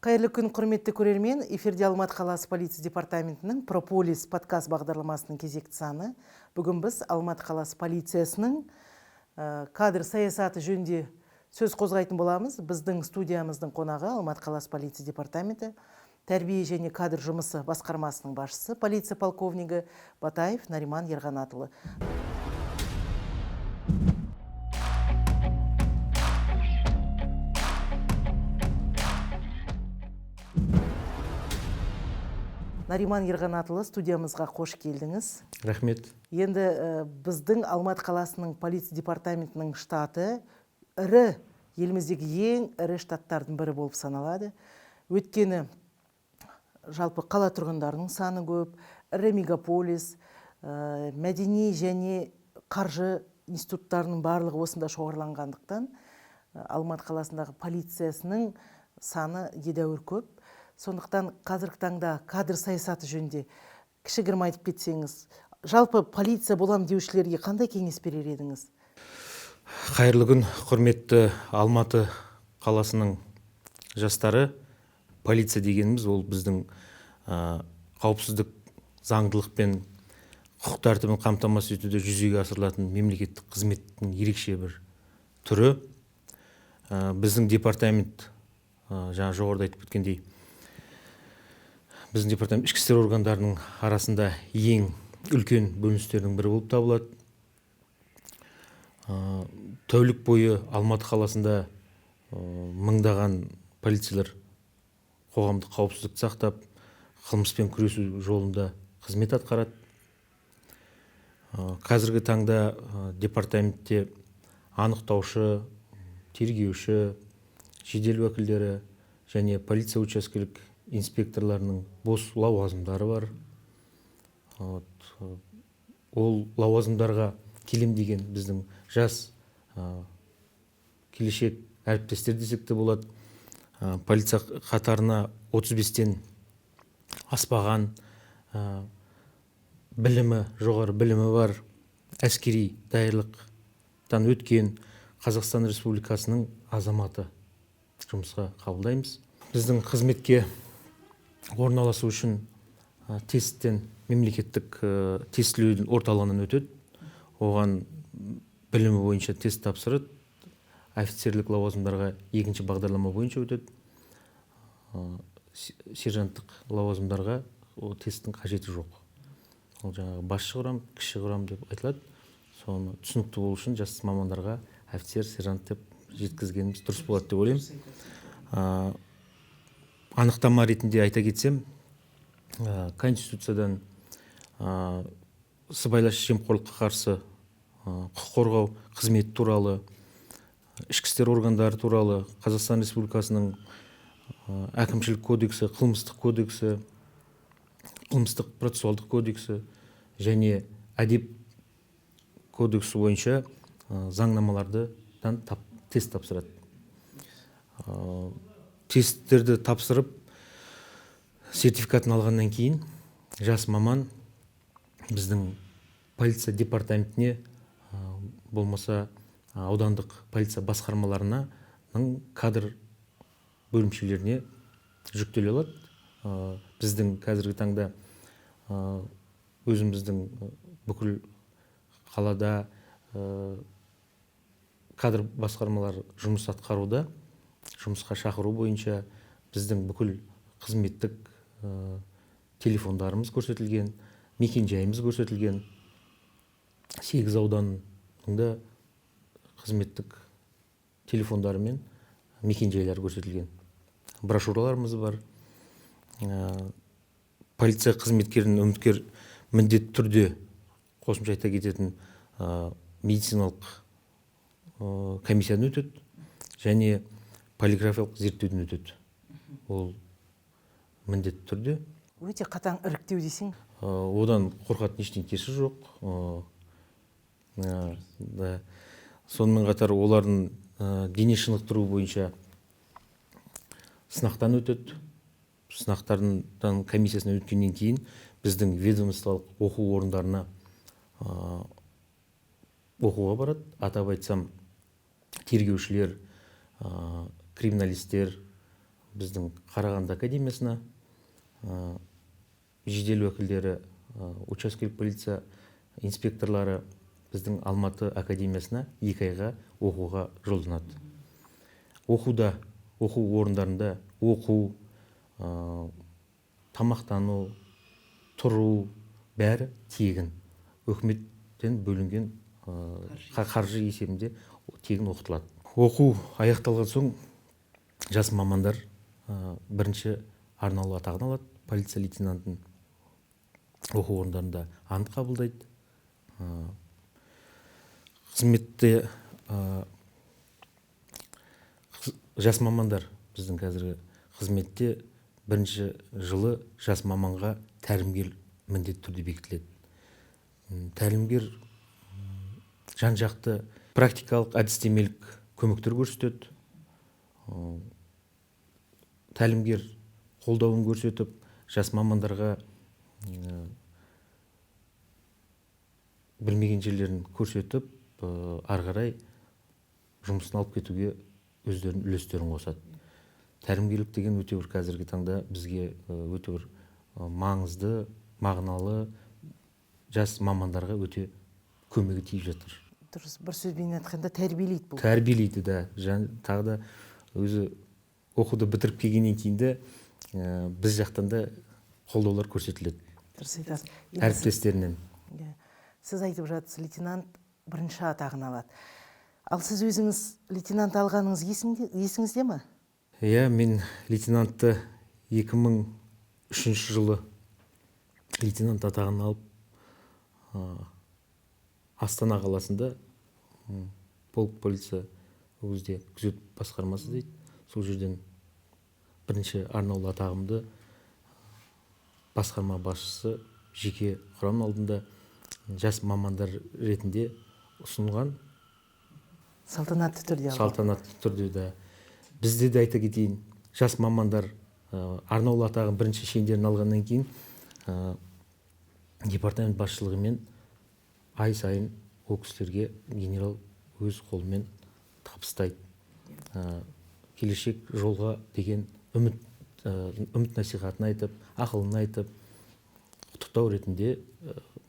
Қайырлы күн, құрметті көрермен. Эфирде Алматы қаласы полиция департаментінің Прополис подкаст бағдарламасының кезекті саны. Бүгін біз Алматы қаласы полициясының кадр саясаты жөнінде сөз қозғайтын боламыз. Біздің студиямыздың қонағы Алматы қаласы полиция департаменті тәрбие және кадр жұмысы басқармасының басшысы, полиция полковнигі Батаев Нариман Ерғанатұлы. Нариман Ерғанатұлы, студиямызға қош келдіңіз. Рахмет. Енді біздің Алматы қаласының полиция департаментінің штаты ірі, еліміздегі ең ірі штаттардың бірі болып саналады. Өйткені жалпы қала тұрғындарының саны көп, ірі мегаполис, мәдени және қаржы институттарының барлығы осында шоғырланғандықтан, Алматы қаласындағы полициясының саны едәуір көп. Сондықтан қазіргі таңда кадр саясаты жөнінде кішігірім айтып кетсеңіз, жалпы полиция болам деушілерге қандай кеңес берер едіңіз? Қайырлы күн, құрметті Алматы қаласының жастары. Полиция дегеніміз ол біздің қауіпсіздік, заңдылық пен құқық тәртібін қамтамасыз етуде жүзеге асырылатын мемлекеттік қызметтің ерекше бір түрі. Біздің департамент, жаңа жоғарыда айтып кеткендей, біздің департамент ішкі істер органдарының арасында ең үлкен бөліністердің бірі болып табылады. Тәулік бойы Алматы қаласында мыңдаған полицейлер қоғамдық қауіпсіздікті сақтап, қылмыспен күресу жолында қызмет атқарады. Қазіргі таңда департаментте анықтаушы, тергеуші, жедел уәкілдері және полиция учаскелік инспекторларының бос лауазымдары бар. Ол лауазымдарға келем деген біздің жас келешек әріптестер десек те болады. Полиция қатарына 35-тен аспаған, білімі, жоғары білімі бар, әскери даярлықтан өткен Қазақстан Республикасының азаматы жұмысқа қабылдаймыз. Біздің қызметке орналасу үшін тесттен, мемлекеттік тестілеудің орталығынан өтеді. Оған білімі бойынша тест тапсырады. Офицерлік лауазымдарға екінші бағдарлама бойынша өтеді. Сержанттық лауазымдарға ол тесттің қажеті жоқ. Ол жаңағы басшы құрам, кіші құрам деп айтылады. Соны түсінікті болу үшін жас мамандарға офицер, сержант деп жеткізгеніміз дұрыс болады деп ойлаймын. Анықтама ретінде айта кетсем, Конституциядан, сыбайлас жемқорлыққа қарсы, құқық қорғау қызметі туралы, ішкі істер органдары туралы, Қазақстан Республикасының әкімшілік кодексі, қылмыстық кодексі, қылмыстық процессуалдық кодексі және әдеп кодексі бойынша заңнамалардан тест тапсырады. Тесттерді тапсырып, сертификатын алғаннан кейін жас маман біздің полиция департаментіне, болмаса аудандық полиция басқармаларының кадр бөлімшелеріне жүктеле алады. Біздің қазіргі таңда өзіміздің бүкіл қалада кадр басқармалары жұмыс атқаруда, жұмысқа шақыру бойынша біздің бүкіл қызметтік телефондарымыз көрсетілген, мекенжайымыз көрсетілген. 8 ауданның да қызметтік телефондары мен мекенжайлары көрсетілген. Брошюраларымыз бар. Полиция қызметкерінің үміткер міндетті түрде қосымша айта кететін, медициналық комиссиядан өтеді және полиграфиялық зерттеуден өтеді. Ол міндетті түрде. Өте қатаң іріктеу десең? Одан қорқатын ештеңкесі жоқ. Да. Сонымен қатар олардың дене шынықтыру бойынша сынақтан өтеді. Сынақтардан комиссиясынан өткеннен кейін біздің ведомстволық оқу орындарына оқуға барады. Атап айтсам, тергеушілер, криминалистер, біздің Қарағанды академиясына, жедел уәкілдері, учаскелік полиция инспекторлары біздің Алматы академиясына 2 айға оқуға жолданады. Оқуда, оқу орындарында оқу, тамақтану, тұру бәрі тегін. Үкіметтен бөлінген қаржы есебінде тегін оқытылады. Оқу аяқталған соң жас мамандар бірінші арнаулы атағын алады, полиция лейтенантын оқу орындарында ант қабылдайды. Қызметте жас мамандар біздің қазіргі қызметте бірінші жылы жас маманға тәлімгер міндетті түрде бекітіледі. Тәлімгер жан-жақты практикалық әдістемелік көмектер көрсетеді. Тәлімгер қолдауын көрсетіп, жас мамандарға білмеген жерлерін көрсетіп, ары қарай жұмысын алып кетуге өздерінің үлестерін қосады. Тәлімгерлік деген өте бір қазіргі таңда бізге өте бір маңызды, мағыналы, жас мамандарға өте көмегі тиіп жатыр. Дұрыс, бір сөзбен айтқанда тәрбиелейді бұл. Тәрбиелейді да. Тағы да өзі оқуды бітіріп келгеннен кейін де біз жақтан да қолдаулар көрсетіледі. Дұрыс айтасыз. Әріптестерінен. Сіз айтып жатсыз, лейтенант бірінші атағын алады. Ал сіз өзіңіз лейтенант алғаныңыз есіңізде ме? Иә, мен лейтенантты 2003 жылы лейтенант атағын алып, Астана қаласында полк полиция ол кезде күзет басқармасы дейді. Сол жерден бірінші арнаулы атағымды басқарма басшысы жеке құрам алдында жас мамандар ретінде ұсынған. Салтанатты түрде алған. Салтанатты түрде да. Бізде де айта кетейін, жас мамандар арнаулы атағын бірінші шендерін алғаннан кейін департамент басшылығымен ай сайын ол кісілерге генерал өз қолымен табыстайды. Келешек жолға деген үміт насихатын айтып, ақылын айтып, құттықтау ретінде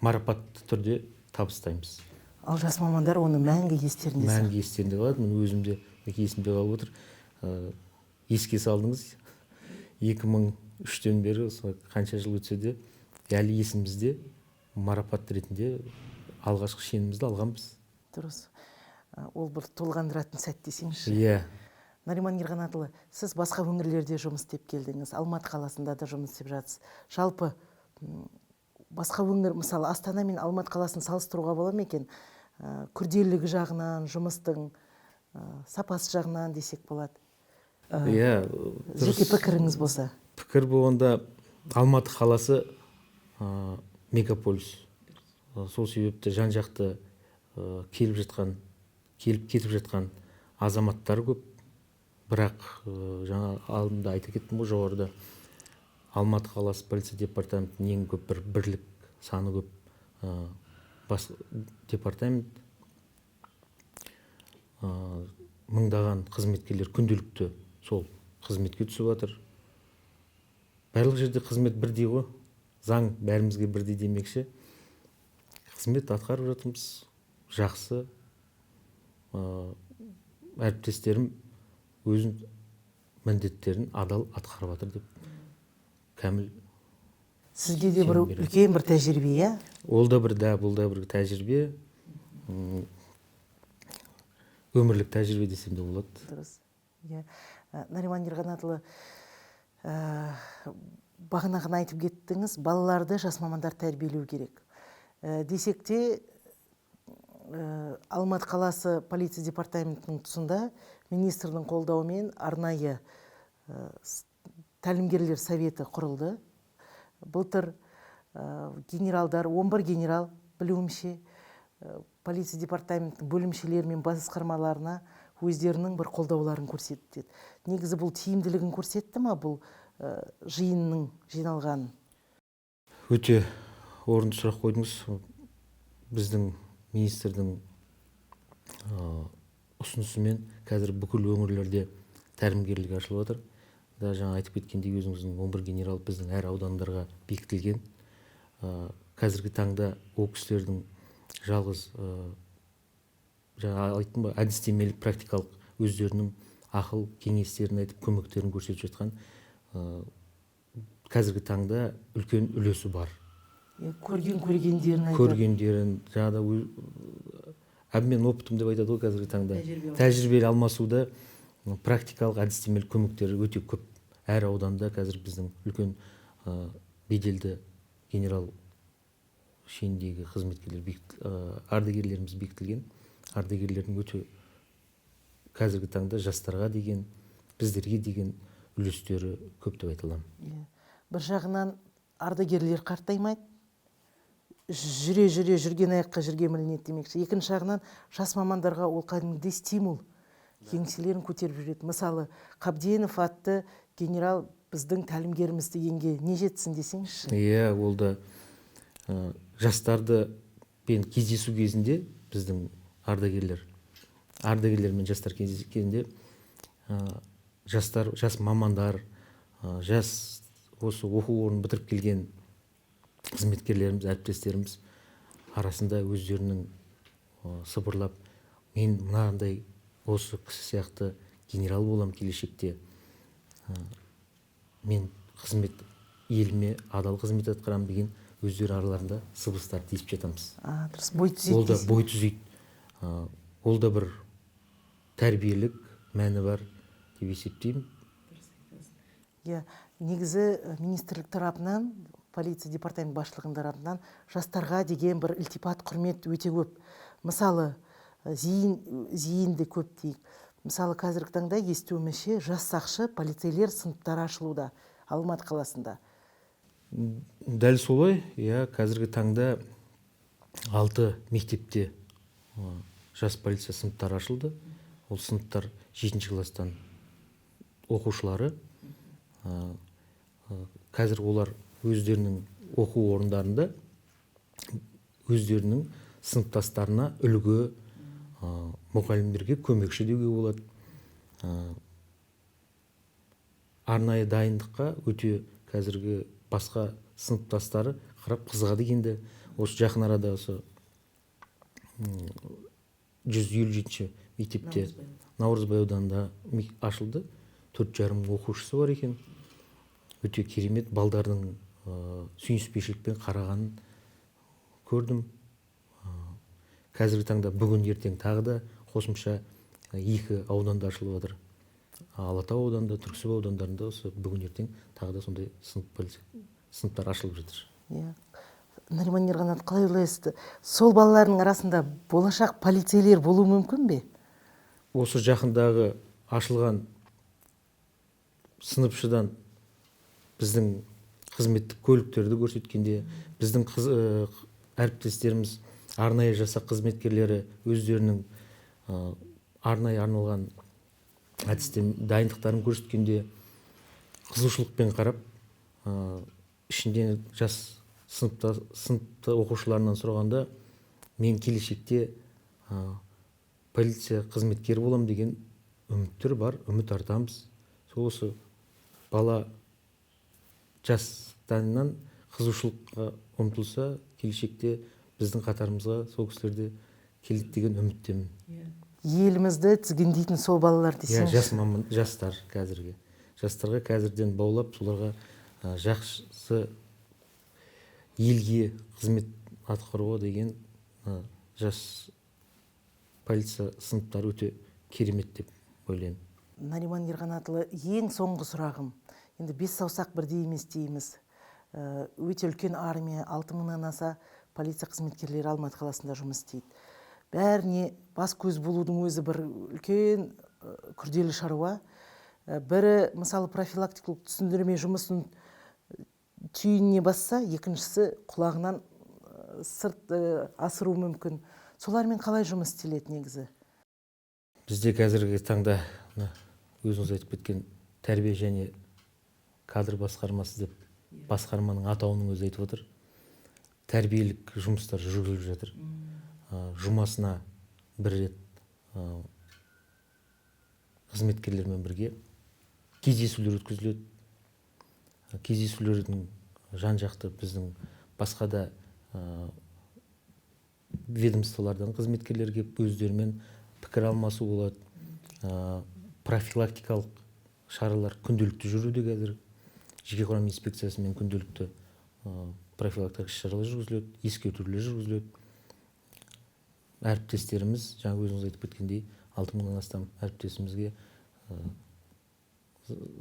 марапатты түрде табыстаймыз. Ал жас мамандар оны мәңгі естерінде сақтайды. Мәңгі естерінде қалады. Мен өзім де есімде қалып отыр. Еске салдыңыз. 2003-тен бері қанша жыл өтсе де әлі есімізде марапат ретінде алғашқы шенімізді алғанбыз. Дұрыс. Ол бір толғандыратын сәт десеңізші. Иә. Нариман Ерғанатұлы, сіз басқа өңірлерде жұмыс істеп келдіңіз, Алматы қаласында да жұмыс істеп жатсыз. Жалпы басқа өңір, мысалы Астана мен Алматы қаласын салыстыруға бола ма екен? Күрделілігі жағынан, жұмыстың сапасы жағынан десек болады. Иә, жеке пікіріңіз болса. Пікір болғанда Алматы қаласы мегаполис. Сол себепті жан-жақты келіп жатқан, келіп кетіп жатқан азаматтар көп. Бірақ жаңа алдында айта кеттім ғой, жоғарыда Алматы қаласы полиция департаментінің ең көп бір бірлік саны көп бас департамент. Мыңдаған қызметкерлер күнделікті сол қызметке түсіп жатыр. Барлық жерде қызмет бірдей ғой, заң бәрімізге бірдей демекші. Қызмет атқарып жатырмыз, жақсы. Әріптестерім өзінің міндеттерін адал атқарып жатыр деп кәміл. Сізге де бір үлкен бір тәжірибе, иә? Ол да бір, да, бұл да бір тәжірибе. Өмірлік тәжірибе десем де болады. Дұрыс. Иә. Нариман Ерғанатұлы, бағана ғана айтып кеттіңіз, балаларды жас мамандар тәрбиелеу керек. Десек те, Алматы қаласы полиция департаментінің тұсында министрдің қолдауымен арнайы тәлімгерлер советі құрылды. Былтыр генералдар, 11 генерал білуімше, полиция департаментінің бөлімшелері мен басқармаларына өздерінің бір қолдауларын көрсетті. Негізі бұл тиімділігін көрсетті ма бұл жиынның жиналғанын? Өте орынды сұрақ қойдыңыз. Біздің министрдің ұсынысымен қазір бүкіл өңірлерде тәлімгерлік ашылып жатыр. да жаңа айтып кеткендей, өзіңіздің 11 генерал біздің әр аудандарға бекітілген. Қазіргі таңда ол кісілердің жалғыз жаңа айттым ба, әдістемелік, практикалық өздерінің ақыл кеңестерін айтып, көмектерін көрсетіп жатқан қазіргі таңда үлкен үлесі бар. Көрген-көргендерін айтады. Көргендерін, жаңағыда обмен опытом деп айтады ғой қазіргі таңда. Тәжірибе алмасуда практикалық әдістемелік көмектері өте көп. Әр ауданда қазір біздің үлкен беделді генерал шеніндегі қызметкерлер, ардагерлеріміз бекітілген. Ардагерлердің өте қазіргі таңда жастарға деген, біздерге деген үлестері көп деп айта аламын. Бір жағынан ардагерлер қартаймайды, жүре-жүре жүрген аяққа жүрген мілінеді демекші. Екінші жағынан жас мамандарға ол кәдімгідей стимул, еңселерін көтеріп жүреді. Мысалы, Қабденов атты генерал біздің тәлімгеріміз дегенге не жетсін десеңізші? Иә, ол да жастарды пен кездесу кезінде біздің ардагерлер мен жастар кездескенде жастар, жас мамандар, жас осы оқу орнын бітіріп келген қызметкерлеріміз, әріптестеріміз арасында өздерінің сыбырлап, мен мынандай осы кісі сияқты генерал болам келешекте, мен қызмет еліме адал қызмет атқарамын деген өздері араларында сыбыстар тиісіп жатамыз. Дұрыс, бой түзейді. Ол да бой түзейді. Ол да бір тәрбиелік мәні бар деп есептеймін. Иә, негізі министрлік тарапынан, полиция департамент басшылығының тарапынан жастарға деген бір ілтипат, құрмет өте көп. Мысалы, зейін де көп дейік. Мысалы, қазіргі таңда естуімізше жас сақшы полицейлер сыныптары ашылуда Алматы қаласында. Дәл солай, иә, қазіргі таңда 6 мектепте жас полиция сыныптары ашылды. Ол сыныптар 7 класстан оқушылары. Қазір олар өздерінің оқу орындарында өздерінің сыныптастарына үлгі, мұғалімдерге көмекші деуге болады. Арнайы дайындыққа өте қазіргі басқа сыныптастары қарап қызығады енді. Осы жақын арада осы 157 мектепте Наурызбай ауданында ашылды. 4,5 оқушысы бар екен. Өте керемет, балдардың сүйіспеншілікпен қарағанын көрдім. Қазіргі таңда бүгін ертең тағы да қосымша 2 ауданда ашылып жатыр. Алатау ауданында, Түрксіб аудандарында осы бүгін ертең тағы да сондай сыныптар ашылып жатыр. Иә. Нариман Ерғанат, қалай ойлайсыз, сол балалардың арасында болашақ полицейлер болуы мүмкін бе? Осы жақындағы ашылған сыныпшыдан біздің қызметтік көліктерді көрсеткенде, біздің әріптестеріміз, арнайы жасақ қызметкерлері өздерінің арнайы арналған әдістем дайындықтарын көрсеткенде қызығушылықпен қарап, ішінде жас сыныпта оқушыларынан сұрағанда, мен келешекте полиция қызметкері болам деген үміттер бар, үміт артамыз. Сол осы бала жастарынан қызығушылыққа ұмтылса, келешекте біздің қатарымызға сол кісілер де келеді деген үміттемін. Елімізді тізгіндейтін сол балалар десеңізші. Иә, жас маман, жастар қазіргі. Жастарға қазірден баулап, соларға жақсы елге қызмет атқаруға деген жас полиция сыныптары өте керемет деп ойлаймын. Нариман Ерғанатұлы, ең соңғы сұрағым. Енді 5 саусақ бірдей емес дейміз. Өте үлкен армия, 6000-нан аса полиция қызметкерлері Алматы қаласында жұмыс істейді. Бәріне бас көз болудың өзі бір үлкен күрделі шаруа. Бірі, мысалы, профилактикалық түсіндірме жұмысын түйініне басса, екіншісі құлағынан сырт асыру мүмкін. Солармен қалай жұмыс істеледі негізі? Бізде қазіргі таңда өзіңіз айтып кеткен тәрбие және кадр басқармасы деп басқарманың атауының өзі айтып отыр. Тәрбиелік жұмыстар жүргізіліп жатыр. Жұмасына бір рет қызметкерлермен бірге Кездесулер өткізіледі. Кездесулердің жан-жақты біздің басқа да ведомстволардан қызметкерлер келіп өздерімен пікір алмасу болады. Профилактикалық шаралар күнделікті жүруде қазір. Жеке құрам инспекциясымен күнделікті профилактикалық іс-шаралар жүргізіледі, ескертулер жүргізіледі. Әріптестеріміз, жаңа өзіңіз айтып кеткендей, 6000-нан астам әріптесімізге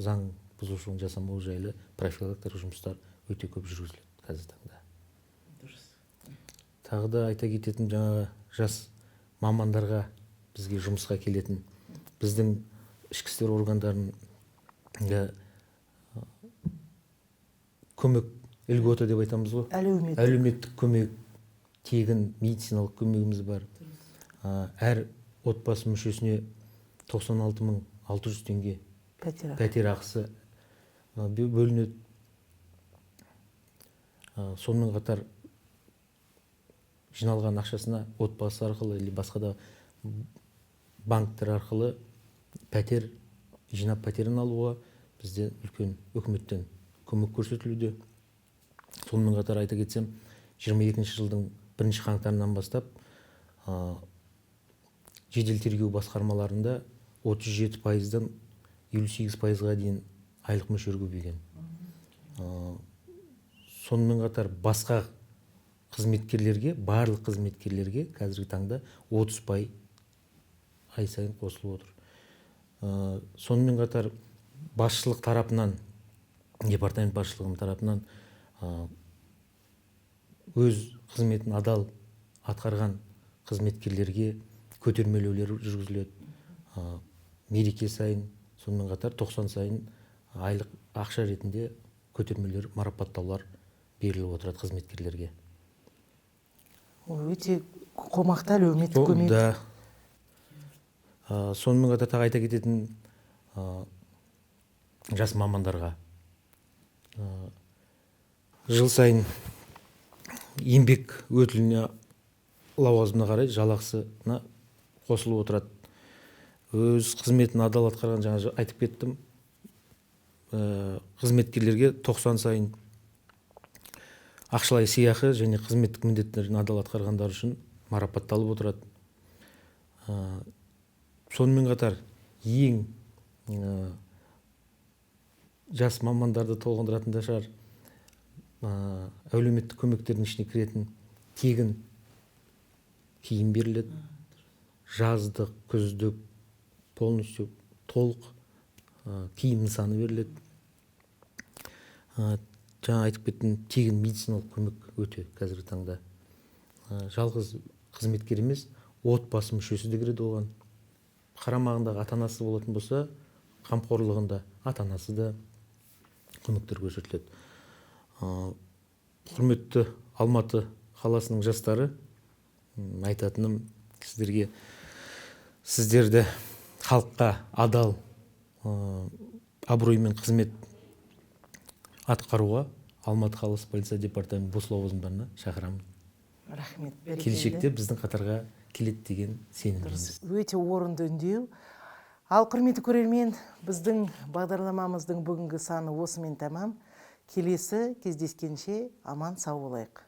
заң бұзушылығын жасамау жайлы профилактикалық жұмыстар өте көп жүргізіледі қазіргі таңда. Тағы да айта кететін, жаңағы жас мамандарға, бізге жұмысқа келетін, біздің ішкі істер органдарында көмек, льгота деп айтамыз ғой, әлеуметтік, әлеуметтік көмек, тегін медициналық көмегіміз бар. Әр отбасы мүшесіне 96 600 теңге пәтер пәтер ақысы бөлінеді. Сонымен қатар жиналған ақшасына отбасы арқылы или басқа да банктер арқылы пәтер жинап, пәтерін алуға бізде үлкен үкіметтен көмек көрсетілуде. Сонымен қатар айта кетсем, 22 жылдың 1 қаңтарынан бастап жедел тергеу басқармаларында 37 пайыздан 58 пайызға дейін айлық мөлшері көбейген. Сонымен қатар басқа қызметкерлерге, барлық қызметкерлерге қазіргі таңда 30 ай сайын қосылып отыр. Сонымен қатар басшылық тарапынан, департамент басшылығының тарапынан өз қызметін адал атқарған қызметкерлерге көтермелеулер жүргізіледі. Мереке сайын, сонымен қатар 90 сайын айлық ақша ретінде көтермелер, марапаттаулар беріліп отырады қызметкерлерге. Ол өте қомақты әлеуметтік көмек. Да. Сонымен қатар тағы айта кететін, жас мамандарға жыл сайын еңбек өтіліне, лауазымына қарай жалақысына қосылып отырады. Өз қызметін адал атқарған, жаңа айтып кеттім, қызметкерлерге 90 сайын ақшалай сыйақы және қызметтік міндеттерін адал атқарғандар үшін марапатталып отырады. Сонымен қатар ең жас мамандарды толғандыратын да шығар, әлеуметтік көмектердің ішіне кіретін тегін киім беріледі, жаздық, күздік, полностью толық киім нысаны беріледі. Жаңа айтып кеттім, тегін медициналық көмек өте қазіргі таңда. Жалғыз қызметкер емес, отбасы мүшесі де кіреді оған. Қарамағындағы ата анасы болатын болса, қамқорлығында ата анасы да көмектер көрсетіледі. Құрметті Алматы қаласының жастары, айтатыным сіздерге, сіздерді халыққа адал, абыроймен қызмет атқаруға Алматы қаласы полиция департаменті бос лауазымдарына шақырамын. Рахмет, бәрекелді. Келешекте біздің қатарға келеді деген сенімдеміз. Өте орынды үндеу. Ал, құрметті көрермен, біздің бағдарламамыздың бүгінгі саны осымен тәмам. Келесі кездескенше аман сау болайық.